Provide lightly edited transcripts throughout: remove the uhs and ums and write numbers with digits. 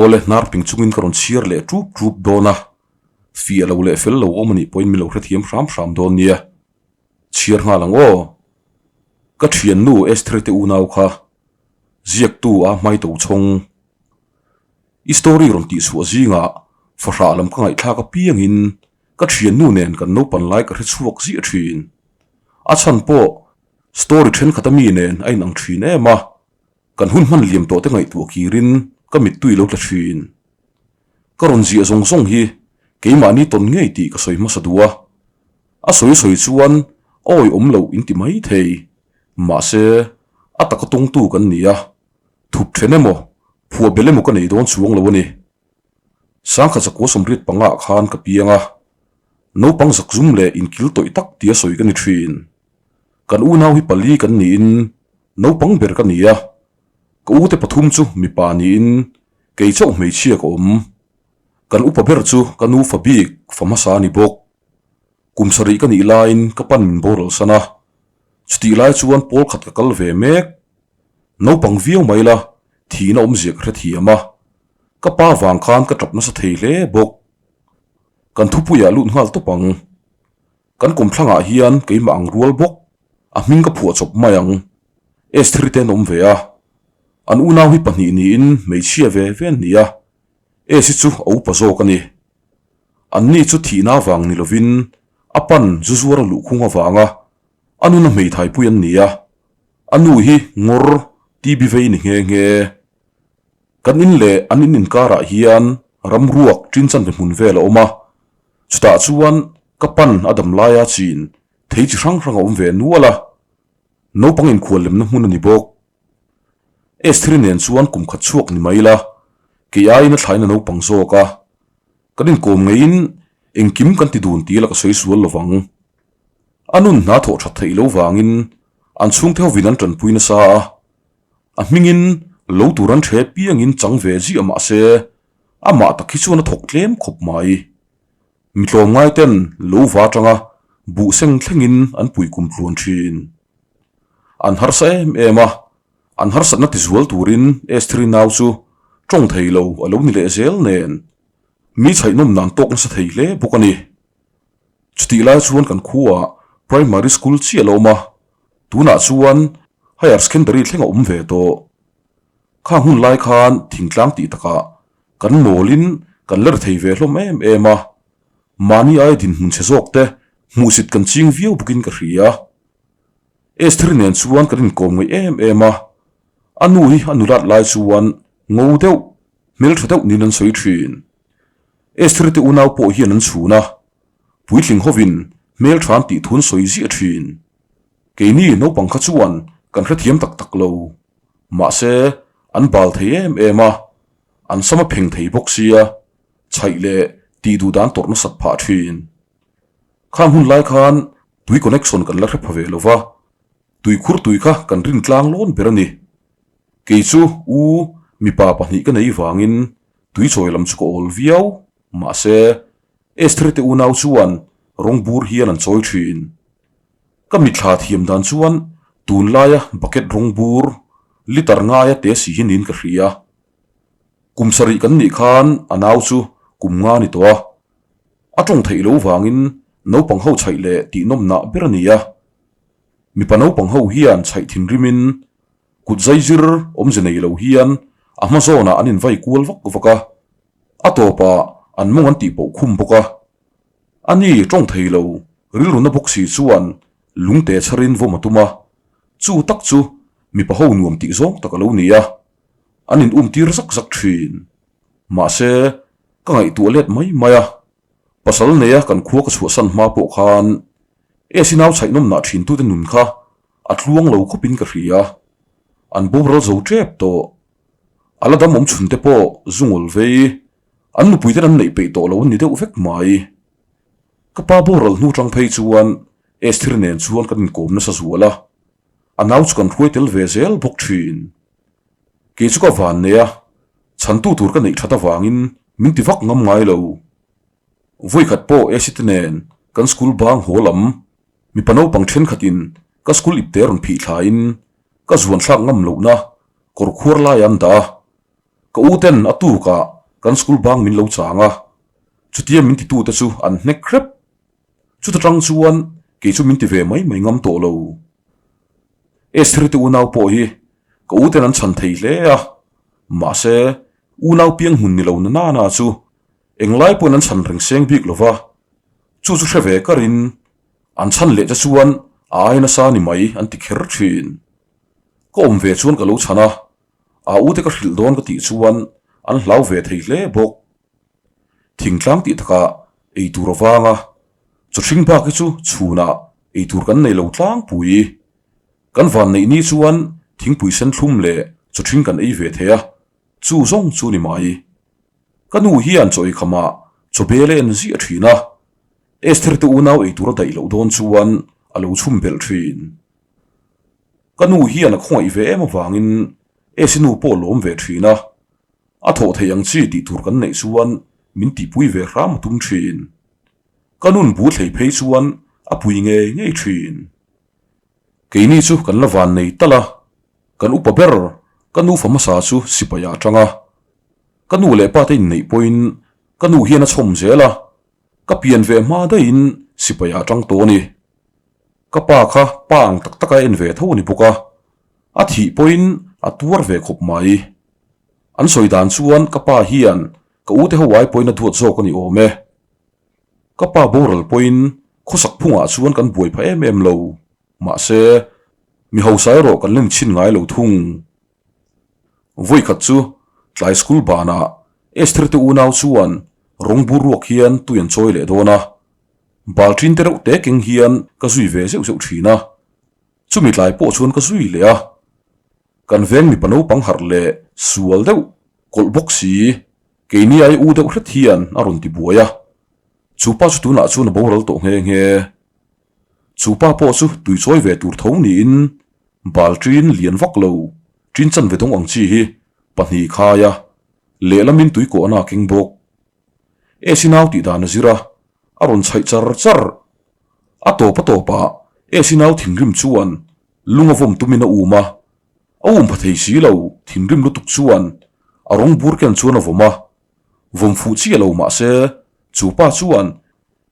Awle, hnar ping chungin ka rawn chhiar leh ṭup ṭup dawn a, fiah lo leh fel lo awm a nih pawhin min lo hrethiam hram hram dawn nia. Chhiar nghal ang aw. Ka thiannu Esther te unau kha ziaktu a hmai to chhawng. I story rawn tih chhuah zingah fahrah lam ka ngaihthlak apiangin ka thiannu nen kan naupan lai ka hre chhuak ziah thin. A chhan pawh story thenkhat a mi nen a inang thin em a, kan hun hman liam tawh te ngaihtuah kirin ka mittui lo tla thin. Ka rawn ziah zawng zawng hi keimahni tawn ngei tih ka sawi hmasa duh a, a sawi sawi chuan awi awm loh in ti mai thei. Mahse, a taka tawngtu kan ni a, thup then emaw, phuah bel emaw ka nei dawn chuang lo a ni. Sangkhat zakua 85 ah khan ka piang a, naupang zakzum leh inkil tawih tak tia sawi ka ni thin. Kan unau hi pali kan niin naupang ber ka ni a, ka ute pathum chu mipa niin kei chauh hmeichhia ka awm. Kan upa ber chu ka nu fa bik fa hmasa a ni bawk. Kum sarih ka nih laiin ka pan min boral san a, chutih lai chuan pawl khat ka kal ve mek. Naupang viau mai la, thihna awmzia ka hrethiam a, ka pa vang khan ka tap nasa thei hle bawk. Kan thupuiah lut nghal tawp ang. Kan kawmthlangah hian keimah ang rual bawk, a hming ka phuah chawp mai ang. Estheri te an awm ve a, an unau hi pahnih niin hmeichhia ve ve an ni a, Esi chu a upa zawk a ni. Anni chu thihna avang ni lovin a pan zu zuar a luhkhung avanga a nuna hmeithaipui an ni a, a nu hi ngawr TB vei ni nghe nghe. Kan in leh an in inkarah hian ram ruak tin chanve hmun vel a awm a, chutah chuan ka pan a dam laia chin thei chi hrang hrang a awm ve nual a, naupang inkhual lemna hmun a ni bawk. Estheri nen chuan kum khat chhuak ni mai ila, kei aiin a thlain a naupang zawk a, kan inkawm ngeiin engkim kan ti dun tih la ka sawi sual lo vang. A nun hna thawh that theih lo vangin an chhungte hovin an tanpui nasa a, a hmingin lo tur an the piangin chang ve ziah mah se amah tak hi chuan a thawk tlem khawp mai. Mi tlawmngai ten lo va atanga buh seng thlengin an pui kum tluan thin. An harsa em em a, an harsatna tizual turin Estheri nau chu tawng thei lo a lo ni leh zel nen mi chhaihnawm nan tawk nasa thei hle bawk a ni. Chutih lai chuan kan khuaah Primary School chiah a lo awm a, tunah chuan Higher Secondary thleng a awm ve tawh. Khang hun lai khan thingtlang tih takah kan mawlin kan ler thei ve hlawm em em a, mahni aia dinhmun chhe zawk te hmuhsit kan ching viau bawkin ka hria. Esther nen chuan kan inkawm ngaih em em a, a nu hi a nulat lai chuan ngo deuh, hmeltha deuh niin an sawi thin. Esther te unau pawh hian an chhun a, puitling hovin hmeltha an tih thun sawi ziah thin. Keini naupang kha chuan kan hrethiam tak tak lo. Mahse, an bal thei em em a, an sam a pheng thei bawk sia, chhaih leh tih duh dan tawrh nasat phah thin. Khang hun lai khan tui connection kan la hre pha ve lo va, tui khur tui kha kan rin tlang lawn ber a ni. Kei chu u mipa pahnih ka nei vangin tui chawi lam chu ka awl viau, mahse Esther te unau chuan rawng bur hian an chawi thin. Ka mitthla thiam dan chuan tunlaia bucket rawng bur liter ngaia te si hi niin ka hria. Kum sarih kan nih khan a nau chu kum nga ni tawh a, a tawng theih lo vangin naupang ho chhaih leh tihnawmnah ber a ni a. Mipa naupang ho hian chhaih thinrimin kut zaizir awmze nei lo hian a hma zawnah an invai kual vak vak a, a tawpah an mawng an tihpawh khum bawk a. A ni tawng thei lo rilruna bawk si chuan lungte chharin vawm a tum a, chu tak chu mipa ho nuam tih zawng tak a lo ni a, an in um tir zak zak thin. Mahse, ka ngaihtuah let mai mai a, pasal neia kan khua ka chhuahsan hma pawh khan Esi nau chhaihnawmnah thintute nun kha a tluang lo khawpin ka hria. An boral zo tep tawh. A la dam awm chhunte pawh zungawl vei, an nupuiten an neih peih tawh lo an ni deuh vek mai. Ka pa boral hnu tang phei chuan Esther nen chuan kan inkawm nasa zual a, a nau chu kan hruai tel ve zel bawk thin. Kei chu ka van nei a, chhantu tur ka neih that avangin min ti vak ngam ngai lo. Vawikhat pawh Esi te nen kan school bang haw lam mipa naupang thenkhatin ka school ipte rawn phih thlain ka zuan thlak ngam lohna kawr khuar lai an dah a. Ka u ten a tukah. kan school bang min lo chang a, chutia min titute chu an hnek hrep. Chuta tang chuan kei chu min ti ve mai mai ngam tawh lo. Esther te unau pawh hi ka u ten an chhan thei hle a, mahse unau piang hmun ni lo na nana chu englai pawhin an chhan reng seng bik lo va, chu chu hre ve karin an chhan leh che chuan a ai nasa ni mai an ti kher thin. Ka awm ve chuan ka lo chhan a, a u te ka hrilh dawn ka tih chuan an hlau ve thei hle bawk. Thingtlang tih takah ei tur avanga chaw hring bak hi chu chhunah ei tur kan nei lo tlangpui. Kan van neih ni chuan thingpui sen thlum leh chaw hring kan ei ve thei a, chu zawng chu ni mai. Ka nu hian chaw eikhamah chaw bel a en ziah thin a, Esther te unau ei tur a daih loh dawn chuan a lo chhum belh thin. Ka nu hian a khawngaih ve em avangin Esi nu pawh a lawm ve thin a, A thawh theih ang chi tih tur kan neih chuan min tihpui ve hram a tum thin. Ka nun bu thlei phei chuan a pui ngei ngei thin. Keini chu kan la van nei tal a, kan upa ber ka nufa hmasa chu sipai ah atang a. Ka nu leh pa te inneih pawhin ka nu hian a chhawm zel a, ka pian ve hma daihin sipai ah atang tawh a ni. Ka pa kha pa ang tak taka en ve tho a ni bawk a, a thih pawhin a tuar ve khawp mai. An sawi dan chuan ka pa hian ka ute ho ai pawhin a duat zawk a ni awm e. Ka pa boral pawhin khawsak phungah chuan kan buai pha em em lo. Mahse, mi hausa erawh kan len chhin ngai lo thung. Vawikhat chu tlai school banah Esther te unau chuan rawng bur ruak hian tui an chawi leh dawn a. Balṭin te reuh te keng hian ka zui ve zeuh zeuh ṭhin a. Chumi tlai pawh chuan ka zui leh a. Kan veng mipa naupang harh leh sual deuh kawlh bawk si, keini ai u deuh hret hian a rawn ti buai a. Chu pa chu tunah chuan a boral tawh nghe nghe. Chu pa pawh chu tuichawi ve tur tho niin bal ṭin lian vak lo, ṭin chan ve dawng ang chi hi pahnih khai a, lehlamin tuikawhna a keng bawk. Esi nau tih dan a zir a, a rawn chhaih char char. A tawp a tawpah Esi nau thinrim chuan lung a vawm tumin a um a, a um pha thei si lo, thinrim lutuk chuan a rawng bur ken chuan a vawm a, vawm fuh chiah lo mah se chu pa chuan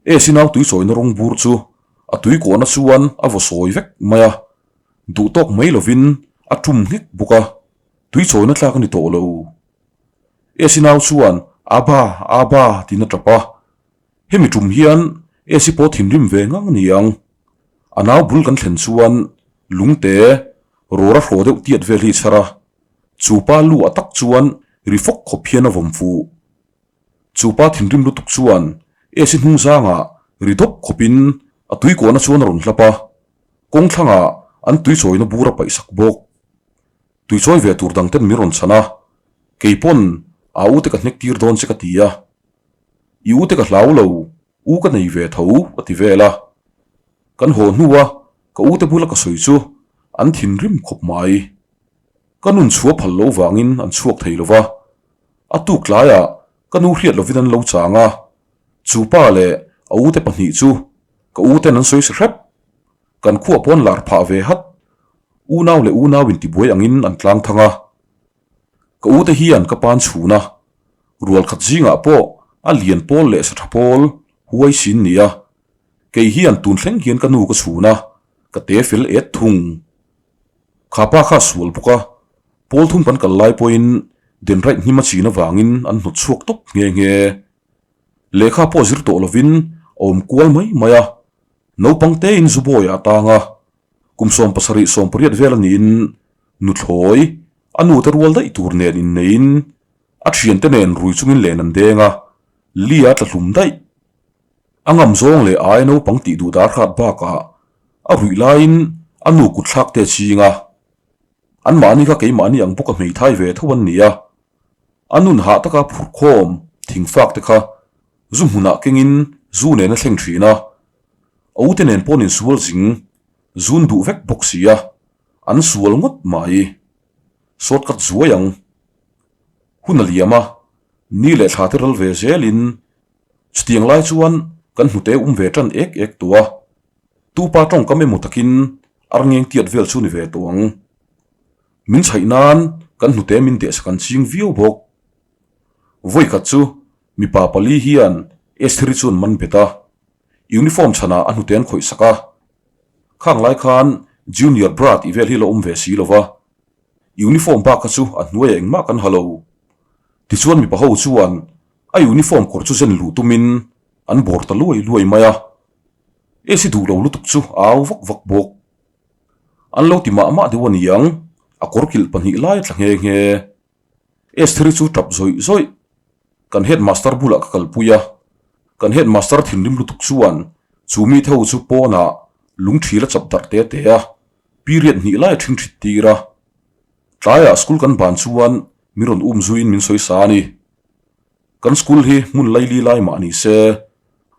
Esi nau tui chawina rawng bur chu a tui kawhna chuan a vaw sawi vek mai a, duh tawk mai lovin a tum nghek bawk a, tui chawina tlak a ni tawh lo. Esi nau chuan Aba, Aba tiin a tap a, hemi tum hian Esi pawh thinrim ve ngang a ni ang. A nau bul kan thlen chuan lungte rawra hraw deuh tiat vel hi chhar a, chu pa lu ah tak chuan ri fawk khawp hian a vawm fuh. Chu pa thinrim lutuk chuan Esi hnung zangah ri dawp khawpin a tuikawhna chuan a rawn hlap a, kawng thlangah an tuichawina bur a paihsak bawk. Tuichawi ve tur dang ten min rawn chhan a, kei pawn a u te ka hnek tir dawn che ka ti a. I u te ka hlau lo, u ka nei ve tho a ti vel a. Kan haw hnua ka u te bula ka sawi chu an thinrim khawp mai. Ka nun chhuah phal lo vangin an chhuak thei lo va, a tuk tlaiah ka nu hriat lovin an lo chang a, chu pa leh a u te pahnih chu ka u ten an sawi sa hrep. Kan khuah pawn lar phah ve hat. Unau leh unau intibuai angin an tlang thang a. Ka ute hian ka pan chhun a, rual khat zingah pawh a lian pawl leh sa tha pawl huai sin ni a. Kei hian tun thleng hian ka nu ka chhun a, ka te fel et thung. Kha pa kha a sual bawk a, pawl thum kan kal lai pawhin denraih hnim a chin avangin an hnawt chhuak tawp nghe nghe. Lehkha pawh zir tawh lovin a awm kual mai mai a, naupang tein Zubawi ah a tang a, Kum 70 18 vel a niin nuthlawi a nute rual daih tur nen inneiin a thiante nen rui chungin len an deng a, li a tla hlum daih. A ngam zawng leh ai naupang tih duh dar hrat bakah a ruih laiin a nu kut thlak te a ching a. Anmahni kha keimahni ang bawka hmeithai ve tho an ni a. A nun hah taka phurkhawm thingfak te kha zu hmunah kengin zu nen a thleng thin a. A ute nen paw'n insual zing zun duh vek bawk si a, an sual ngawt mai. Shortcut zuai ang. Hun a liam a, ni leh thla te ral ve zelin chutiang lai chuan kan hnute um ve tan ek ek tawh a, tupa tawngkam emaw takin arngeng tiat vel chu ni ve tawh ang. Min chhaih nan kan hnute min dehsak an ching viau bawk. Vawikhat chu mipa pali hian Estheri chu an man bet a, uniform chhanah a hnute an khawih sak a. Khang lai khan junior bra tih vel hi la awm ve si lo va, uniform bak kha chu a hnuaiah engmah kan ha lo. Tichuan mipa ho chuan a uniform kawr chu zen luh tumin an bawr ta luai luai mai a. Esi duh lo lutuk chu a au vak vak bawk. An lo ti mah mah deuh a ni ang, a kawr kilh pahnih lai a tla nghe nghe. Estheri chu tap zawih zawih. Kan headmaster bulah ka kalpui a, kan headmaster thinrim lutuk chuan chu mite ho chu pawnah lungthil a chap darh te te a, period hnih lai a ṭhing ṭhit tir a. Tlaiah school kan ban chuan min rawn um zuiin min sawi sa a ni. Kan school hi hmun laili lai mah ni se,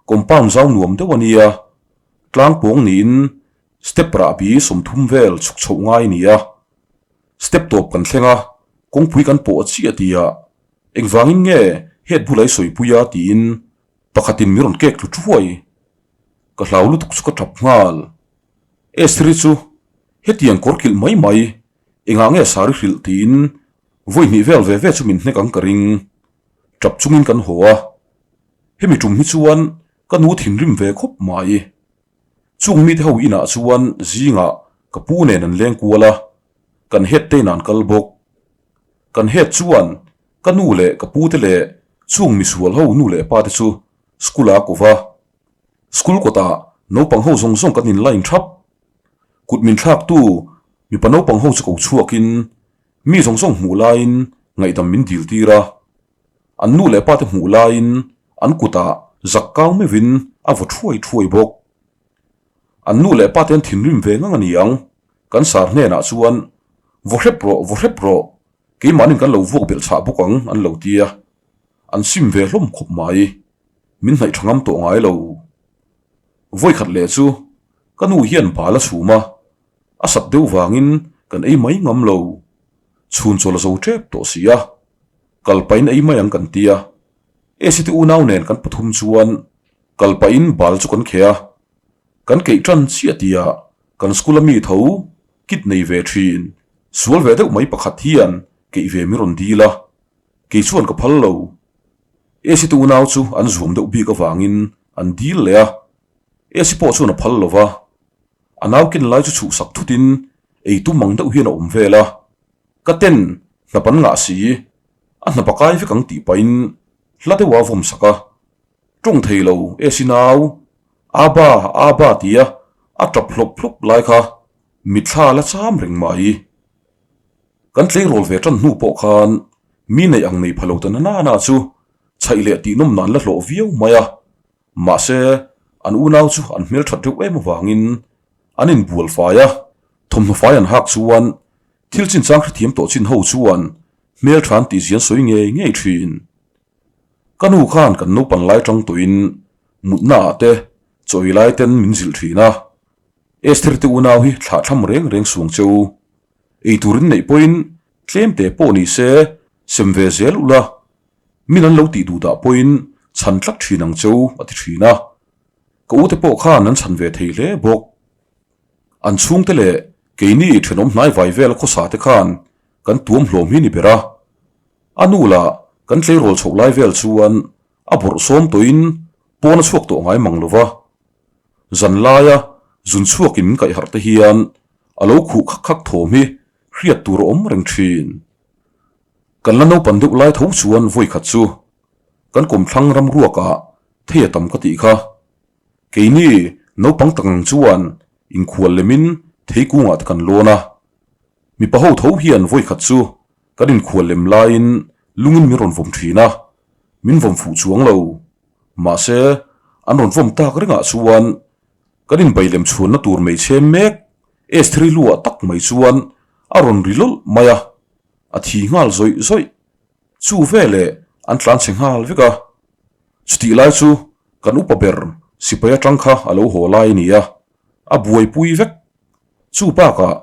compound zau nuam deuh a nia, tlang pawng niin step rahbi 30 vel chhuk chhoh ngai a ni a. Step tawp kan thleng a, kawngpui kan pawh a chiah tihah engvangin nge head bula i sawipui a tiin pakhatin min rawn kek tlu thuai. Ka hlau lutuk chu ka tap nghal. Estheri chu hetiang kawr kilh mai mai engah nge sari hrilh tiin vawi hnih vel ve ve chu min hnek ang ka ring. Tap chungin kan haw a, hemi tum hi chuan ka nu thinrim ve khawp mai. Chung mite ho inah chuan zingah ka pu nen an leng kual a, kan head te inah an kal bawk. Kan head chuan ka nu leh ka pu te leh chung misual ho nu leh pa te chu school ah a kova. School kawtah naupang ho zawng zawng kan in line thap. Kut min thlaktu mipa naupang ho chu ko chhuakin mi zawng zawng hmuh laiin ngaihdam min dil tir a. An nu leh pa te hmuh laiin an kutah zak kau meuhin a vaw thuai thuai bawk. An nu leh pa te an thinrim ve ngang a ni ang, kan sar hnenah chuan vaw hrep rawh, vaw hrep rawh, keimahnin kan lo vuak belh chhah bawk ang an lo ti a, an sim ve hlawm khawp mai. Min hnaih tha ngam tawh ngai lo. Vawikhat leh chu ka nu hian bal a chhum a, a sat deuh vangin kan ei mai ngam lo. Chhun chawl a zo tep tawh si a, kal pahin ei mai ang kan ti a. Esi te unau nen kan pathum chuan kal pahin bal chu kan kheh a, kan keih tan chiah tihah kan school a mi tho kit nei ve thin, sual ve deuh mai pakhat hian keih ve min rawn dil a, kei chuan ka phal lo. Esi te unau chu an zuam deuh bik avangin an dil leh a, Esi pawh chuan a phal lo va, a nau ken lai chu chhuhsak thutin ei tum ang deuh hian a awm vel a, ka ten hnap an ngah si, a hnap a kai vek ang tih pahin hla deuha a vawm sak a, tawng thei lo Esi nau, Aba, Aba tia a tap hlawp hlawp lai kha mitthla la cham reng mai. Kan tleirawl ve tan hnu pawh khan mi neih ang nei pha lo ta na na chu chhaih leh tihnawm nan la hlawh viau mai a, mahse an unau chu an hmelthat reuh em avangin an inbual fai a, thawmhnaw fai an hak chuan thil chinchang hrethiam tawh chin ho chuan hmeltha an tih zian sawi ngei ngei thin. Ka nu khan kan naupan lai tang tawhin mutna ah te chaw ei lai ten min zilh thin a, Esther te unau hi thlah thlam reng reng suang che u. Ei turin neih pawhin tlem te pawh ni se sem ve zel ula, min an lo tih duh dah pawhin chhan tlat thin ang che u a ti thin a. Ka ute pawh khan an chhan ve thei hle bawk. An chhungte leh keini thenawm hnai vai vel khawsa te khan kan tuam hlawm hi ni ber a. A nu lah kan tleirawl chhoh lai vel chuan a bawrh sawm tawhin pawn a chhuak tawh ngai mang lo va. Zan laia zun chhuakin min kaih harh te hian a lo khuh khak khak thawm hi hriat tur a awm reng thin. Kan la naupan deuh lai tho chuan vawi khat chu kan kawmthlang ram ruakah thei a tam ka tih kha. Keini naupang tak ang chuan inkhual lemin thei kungah te kan lawn a. Mipa ho tho hian vawi khat chu kan inkhual lem laiin lungin min rawn vawm thin a, min vawm fuh chuang lo. Mahse, an rawn vawm tak rengah chuan kan inbai lem chhuanna tur mai chhem mek Estheri luah tak mai chuan a rawn ri lawlh mai a, a thi nghal zawih zawih. Chu veleh an tlan chhe nghal vek a. Chutih lai chu kan upa ber sipai atang kha a lo haw lai a ni a, a buaipui vek. Chu bakah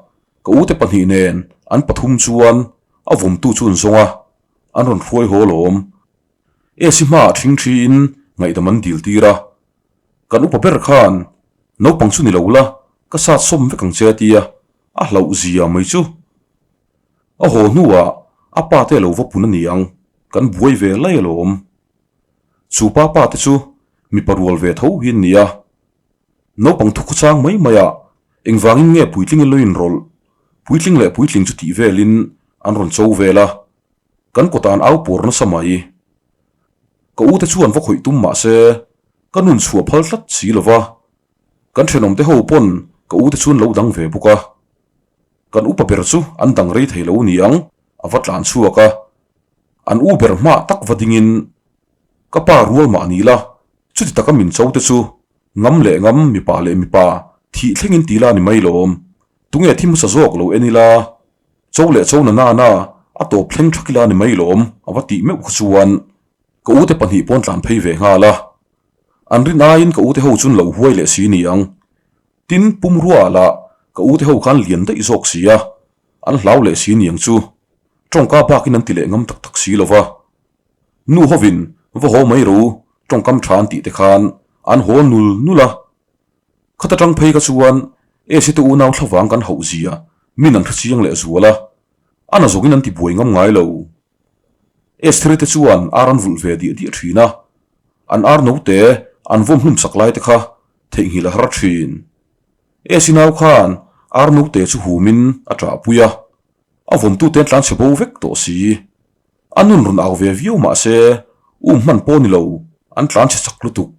ka ute pahnih nen an pathum chuan a vawmtu chu an zawng a, an rawn hruai haw lawm. Esi hmaah ṭhingṭhiin ngaihdam an dil tir a, kan upa ber khan naupang chu ni lo la, ka sat sawm vek ang che a ti a, a hlauh zia mai chu. A haw hnuah a pa te a lo va pun a ni ang. Kan buai ve lai alawm. Chu pa pa te chu mipa rual ve tho hi an ni a. Naupang thu khawchang mai mai ah engvangin nge puitling in lo inrawlh? Puitling leh puitling chu tih velin an rawn cho vel a. Kan kawtah an au pawr nasa mai. Ka u te chuan va khawih tum mah se ka nun chhuah phal tlat si lo va. Kan thenawm te ho pawn ka u te chuan lo dang ve bawk a. Kan upa ber chu an dang rei thei lo ni ang a va tlan chhuak a. An u ber hmah tak va dingin ka pa rual mah ni la chuti taka min cho te chu ngam leh ngam mipa leh mipa thih thlengin ti la ni mai lawm. Tunge thi hmasa zawk lo en ila cho leh cho na nana a tawp thleng thak ila ni mai lawm a va tih meuh kha chuan ka u te pahnih pawn tlan phei ve nghal a. An rin aiin ka u te ho chun lo huai leh si ni ang. Tin, pumrua ah lah ka u te ho khan lian daih zawk si a, an hlau leh si niang chu. Tawngka bakin an ti leh ngam tak tak si lo va. Nu hovin va haw mai ro tawngkam tha an tih te khan an haw nul nul a. Khata tang phei kha chuan Esi te unau thlavang kan hauh zia min an hrechiang leh zual a, a na zawngin an ti buai ngam ngai lo. Estheri te chuan ar an vulh ve diah diah thin a, an ar note an vawm hlum sak lai te kha theihnghilh a har thin. Esi nau khan ar note chu humin a ṭahpui a, a vawmtute an tlanchhe bo vek tawh si. A nun rawn au ve viau mah se um hman pawh ni lo, an tlanchhe chak lutuk.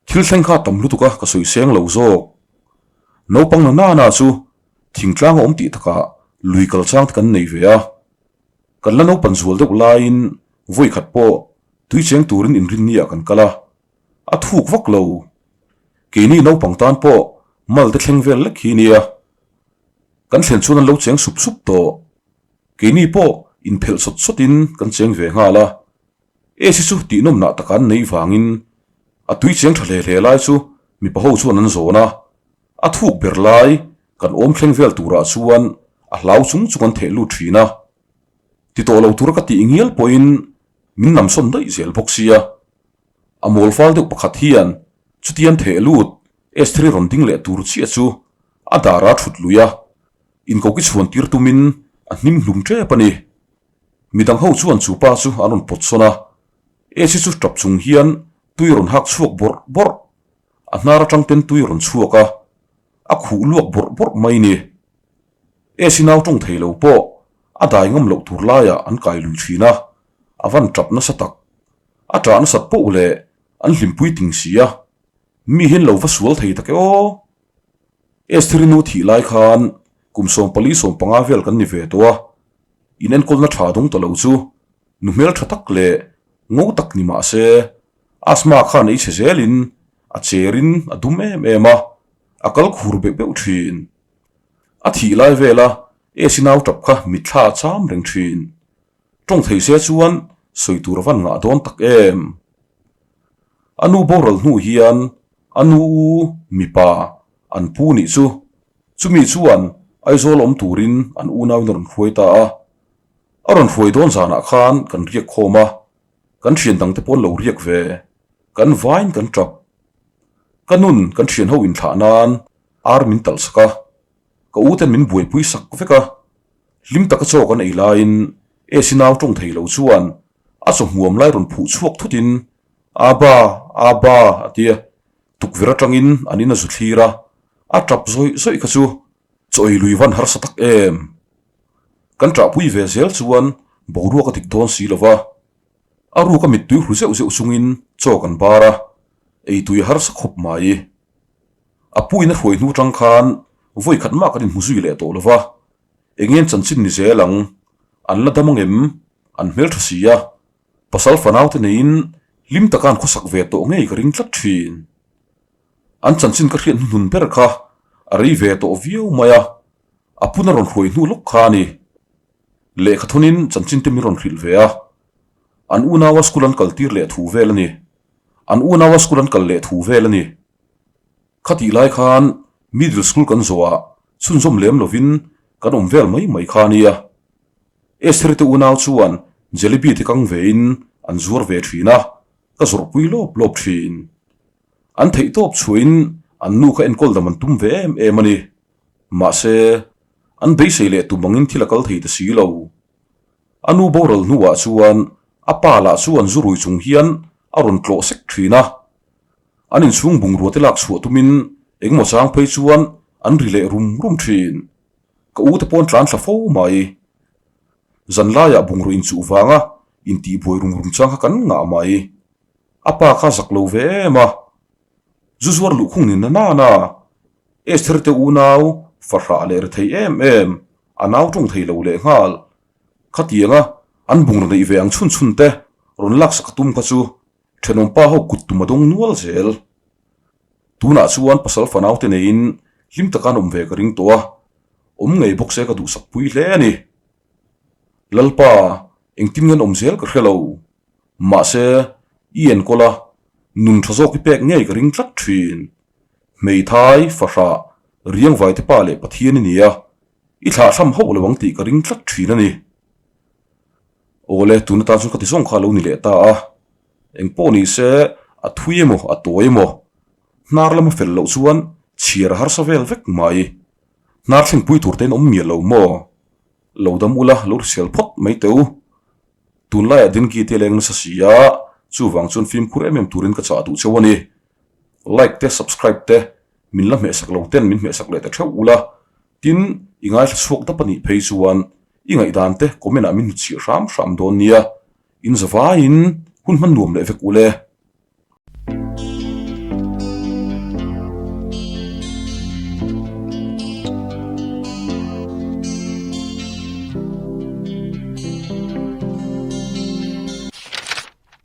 Thil thleng kha tam lutuk a ka sawi seng lo zawk. Naupang na nana chu thingtlang a awm tih takah lui kal chang te kan nei ve a. Kan la naupan zual deuh laiin vawi khat pawh tui cheng turin inrinni ah kan kal a, a thuk vak lo. Keini naupang tan pawh mal te thleng vel lek hi nia. Kan thlen chuan an lo cheng sup sup tawh. Keini pawh inphelh sawt sawtin kan cheng ve nghal a. Esi chu tihnawmnah taka an neih vangin a tui cheng tha hle hle lai chu mipa ho chuan an zawn a, a thuk ber lai kan awm thleng vel turah chuan a hlau chung chung an theh lut thin a. Ti tawh lo tura ka tih ngial pawhin min namsawn daih zel bawk sia. A mawl fal deuh pakhat hian chutian theh lut Estheri rawn ding leh tur chiah chu a dara thut lui a, inkoki chhuan tir tumin a hnim hlum tep a ni. Midang ho chuan chu pa chu an rawn pawt sawn a, Esi chu tap chung hian tui rawn hak chhuak bawrh bawrh, a hnar atang ten tui rawn chhuak a, a khuh luak bawrh bawrh mai ni. Esi nau tawng thei lo pawh a dai ngam loh tur laiah an kai lui thin a, a van tap nasa tak. A tah nasat poh leh an hlimpui ting si a, mi hian lo va sual thei tak e aw. Estheri nu thih lai khan kum 14 15 vel kan ni ve tawh a, in enkawlna tha dawng ta lo chu nu hmel tha tak leh ngo tak ni mah se asthma khan ei chhe zelin a cherin a dum em em a, a kal khur beuh beuh thin. A thih lai vela Esi nau tap kha mitthla a cham reng thin. Tawng thei se chuan sawi tur a van ngah dawn tak em? A nu boral hnu hian a nu u mipa an pu nih chu chumi chuan Aizawl awm turin an unauin a rawn hruai ta a. A rawn hruai dawn zanah khan kan riak khawm a, kan thian dangte pawh an lo riak ve, kan vain kan tap. Ka nun kan thian ho inthlah nan ar min talh sak a, ka u ten min buaipui sak vek a. Hlim taka chaw kan ei laiin Esi nau tawng thei lo chuan a chaw hmuam lai rawn phuh chhuak thutin Aba, Aba a ti a, tukverh atangin an in a zu thlir a, a tap zawih zawih kha chu chaw ei lui van harsa tak em. Kan ṭahpui ve zel chuan boruak a dik dawn si lo va, a ruka mittui hru zeuh zeuh chungin chaw kan bar a, ei tui a harsa khawp mai. A puin a hruai hnu tang khan vawi khat mah kan inhmu zui leh tawh lo va, eng nge chanchin ni zel ang, an la dam ang em, an hmel tha si a, pasal fanau te neiin hlim taka an khawsak ve tawh ngei ka ring tlat thin. An chanchin ka hriat hnuhnun ber kha a rei ve tawh viau mai a, a pun a rawn hruai hnu lawk kha a ni. Lehkha thawnin chanchin te min rawn hrilh ve a, an unaua school an kal tir leh thu vel a ni. An unaua school an kal leh thu vel a ni. Khatih lai khan middle school kan zawh ah chhunzawm lem lovin kan awm vel mai mai kha a nia. Esther te unau chuan jalebi te kang ve in an zuar ve thin a, ka zawrhpui lawp lawp thin. An theih tawp chhuahin an nu kha enkawl dam an tum ve em em a ni. Mahse, an beisei leh tum angin thil a kal thei ta si lo. A nu boral hnuah chuan a pa lah chuan zu rui chung hian a rawn tlawh sek thin a. An inchhung bungrua te lak chhuah tumin engemaw chang phei chuan an ri leh rum rum thin. Ka u te pawn tlan thla fo mai. Zan laiah bungrua inchuh vanga intihbuai rum rum chang kha kan ngah mai. A pa kha zak lo ve em a. Zu zuar luhkhung ni na nana Esther te unau fahrah leh rethei em em a nau tawng thei lo leh nghal. Khatianga an bungraw neih ve ang chhun chhun te rawn laksak a tum kha chu thenawm pa ho kut tum a dawng nual zel. Tunah chuan pasal fanau te neiin hlim taka an awm ve ka ring tawh a, awm ngei bawk se ka duhsak pui hle a ni. Lalpa, engtin nge an awm zel ka hre lo. Mahse, i enkawl a, nun tha zawk i pek ngei ka ring tlat thin. Hmeithai, fahrah, riangvai te pa leh Pathian i ni a, i thlahthlam hauh lo ang tih ka ring tlat thin a ni. Awle, tun atan chuan ka ti zawng kha a lo ni leh ta a. Engpawh ni se, a thui emaw, a tawi emaw, hnar lama fel loh chuan chhiar a harsa vel vek mai. Hnar thlengpui tur te in awm miah lo maw? Lo dam ula, lo hrisel phawt mai teh u. Tunlaiah dengue te leng nasa si a, chuvang chuan fimkhur em em turin ka chah duh cheu a ni. Like te, subscribe te, min la hmehsak lo ten min hmehsak leh ta theuh ula, tin i ngaithla chhuak dap a nih phei chuan i ngaihdan te comment ah min hnutchhiah hram hram dawn nia. In zavaiin hun hman nuam leh vek ule.